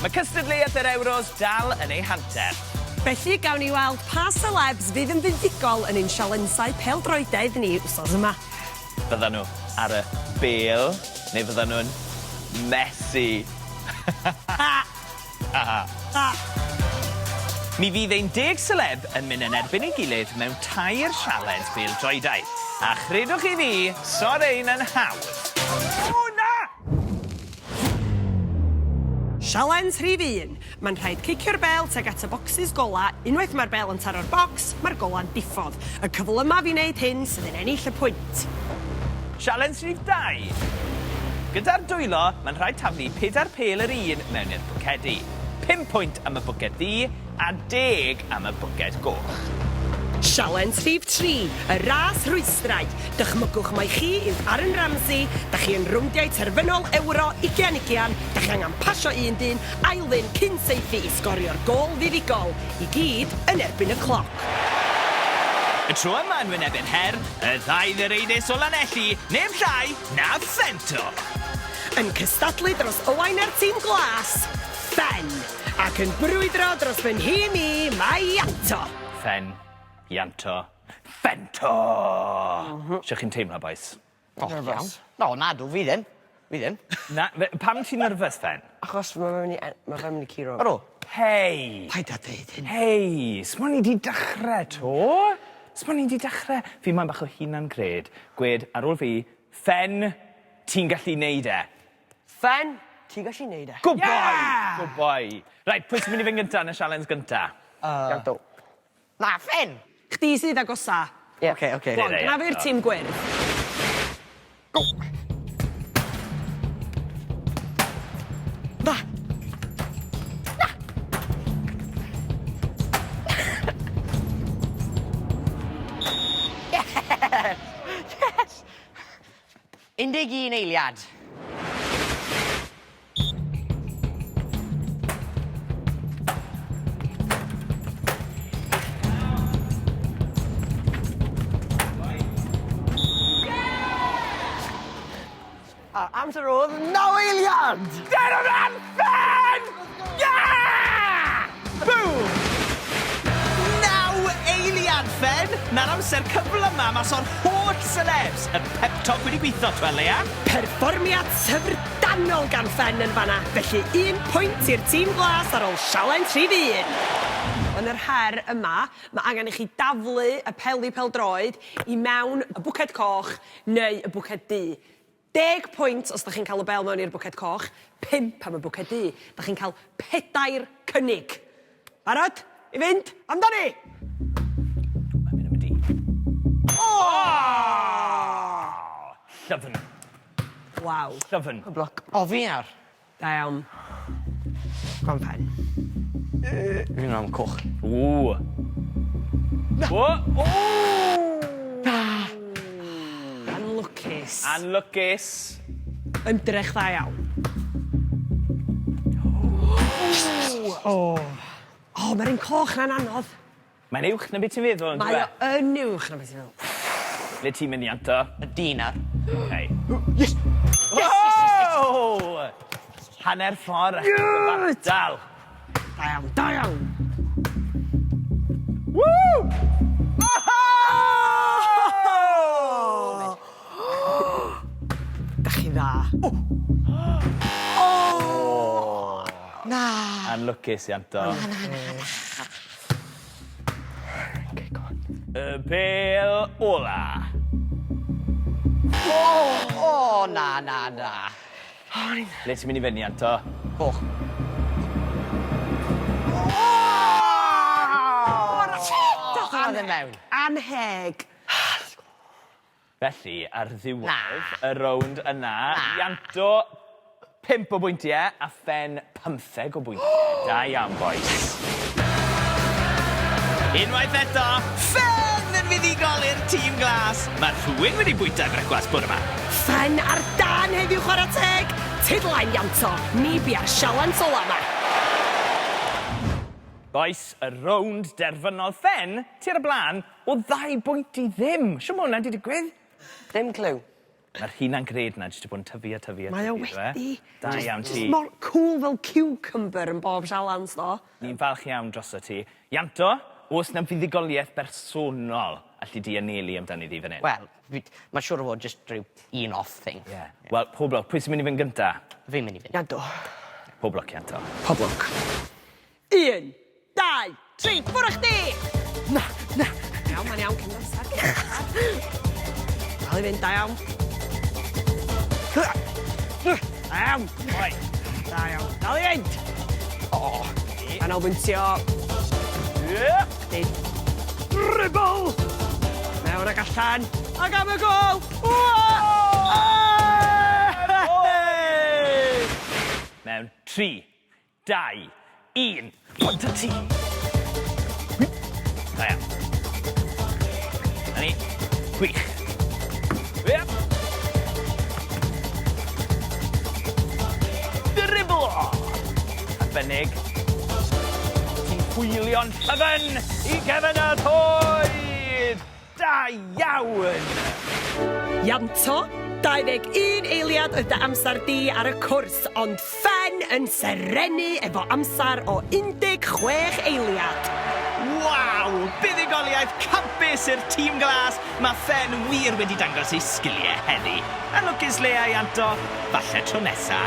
Mae cystadleuaeth yr Ewros dal yn ei hanterth. Felly, gawn ni weld pa selebs fydd yn fuddugol yn ein sialensau pêl-droedaidd ni wsos yma. Fyddan nhw ar y bêl neu fyddan nhw'n messy? Ha! Ha! Mi fydd ein deg seleb yn mynd yn erbyn ei gilydd mewn tair sialens bêl-droedaidd. A chredwch chi fi, so rein yn hawdd. O na! Sialens rhif un. Mae'n rhaid cicio'r bêl tuag at y bocsys gola, unwaith mae'r bêl yn taro'r bocs, mae'r gola'n diffodd. Y cyflymaf i wneud hyn sydd yn ennill y pwynt. Sialens rhif 2. Gyda'r dwylo, mae'n rhaid taflu pedair pêl yr un mewn i'r bwcedi. Pum pwynt am y bwced ddu a deg am y bwced goch. Sialens rhif 3, y ras rhwystrau. Dychmygwch mai chi yw Aaron Ramsey, da chi yn rowndiau terfynol Ewro ugian ugian, da chi angen pasio un dyn, ail ddyn cyn saethu i sgorio'r gôl fuddugol, i gyd yn erbyn y cloc. Y tro yma yn wynebu'r her, y ddau ddireidus o Lanelli, neb llai na Fento! Yn cystadlu dros Owain a'r tîm glas, Ffen! Ac yn brwydro dros fy nhîm i, mae Ianto! Ffen, Ianto, Fento! Shwt chi'n teimlo, bois? O, nervous. No, nadw, fi ddim. Fi ddim. Na, fe- pam ti'n nervous then? Achos ma' fe myn' i e- ma' fe myn' i curo fi. Ydw. Hei! Paid â deud hyn. Hei! Smo ni 'di dechre 'to. Smo ni 'di dechre. Fi moyn bach o hunan cred. Gwed ar ôl fi, Ffen, ti'n gallu neud e. Ffen, ti'n gallu neud e. Good boy! Yeah! Good boy. Reit, pwy sy'n mynd i fynd gynta yn y sialens gynta? Yy. Ianto. Na, Ffen! Chdi sydd agosa. Ie. Oce, oce. Go on, gna fi'r tîm gwyrdd. Go! Na! Na! Yes! Yes! 11 eiliad. A'r amser o'dd naw eiliad! Der o ran ffen! Yeah! Boom! Naw eiliad, Ffen! Na'r amser cyflyma mas o'r holl celebs! Y pep talk wedi gwitho, twel, Leia. Perfformiad syfrdanol gan Ffen yn fan'na, felly un pwynt i'r tîm glas ar ôl sialens rhif un. Yn yr her yma, mae angen i chi daflu y peli pêl-droed i mewn y bwced coch neu y bwced du. Deg pwynt os 'dach chi'n cael y bêl mewn i'r bwced coch, pump am y bwced du. 'Dach chi'n cael pedair cynnig. Barod? I fynd? Amdani! Mae'n mynd am y du. O! Llyfn. Waw. Llyfn. Good luck. O, fi nawr. Da iawn. Go on Pen. Fi'n am coch. Ww. Na. O! O! Na! Anlwcus. Anlwcus. Ymdrech dda iawn. O! O, mae'r un coch na'n anodd. Mae'n uwch na beth ti'n feddwl, on'd yw e? Mae o yn uwch na beth ti'n feddwl. Le ti'n mynd Ianto? Y dyn ar. Okay. Yes! Yes, yes, yes, yes. Hanner ffordd a chyfartal. Da iawn, da iawn. Woo! Da chi dda. O! O! Na! Anlwcus, Ianto. Na, na, na, na. Okay, go on. Y bêl ola. O! O, na, na, na. Le ti'n mynd i fyny, Ianto? Coch. O! Dath e mewn. Anheg. Felly, ar ddiwedd Na. y rownd yna, Na. Ianto 5 o bwyntiau a Phen pymtheg o bwyntiau. Da iawn, bois. Unwaith eto, Ffen yn fuddugol i'r tîm glas. Mae rhywun wedi bwyta brecwast bore 'ma. Ffen ar dân heddiw chwarae teg! Tudlaen Ianto, ni bia'r sialens ola 'ma. Bois, y rownd derfynol Ffen, ti ar y blaen o ddau bwynt i ddim. Shwt ma' hwnna 'di digwydd? Dim cliw. Mae'r hunan gred 'na jyst 'di bod yn tyfu a tyfu a tyfu. Mae o wedi. Da iawn ti. Jyst mor cŵl fel ciwcymbyr yn bob sialens ddo. Ni'n falch iawn droso ti. Ianto, o's 'na fuddugoliaeth bersonol alli di anelu amdani ddi fan 'yn? Wel, fi... Mae'n siŵr o fod jyst rhyw un-off thing. Ie. Wel, pob lwc. Pwy sy'n mynd i fynd gynta? Fi'n mynd i fynd. Ianto. Pob lwc, Ianto. Pob lwc. Un, dau, tri, ffwr' â chdi! Na, na. Iawn, mae'n iawn, cymryd amser, cymryd amser. Dal i fynd, da iawn. Da iawn. Oi. Da iawn. Dal i fynd! O! Canolbwyntio. Ie! Chdi. Dribble! Mewn ac allan. Ac am y gôl! Mewn 3, 2, 1, bant â ti! Da iawn. Na ni. Gwych. Yep. Driblo! Arbennig. Ti'n hwylio'n llyfn i gefn y rhwyd! Da iawn! Ianto, 21 eiliad oedd dy amser di ar y cwrs, ond Ffen yn serennu efo amser o 16 eiliad. Waw! Buddugoliaeth campus i'r tîm glas! Mae Ffen wir wedi dangos ei sgiliau heddi. Yn lwcus Lea Ianto, falle tro nesa.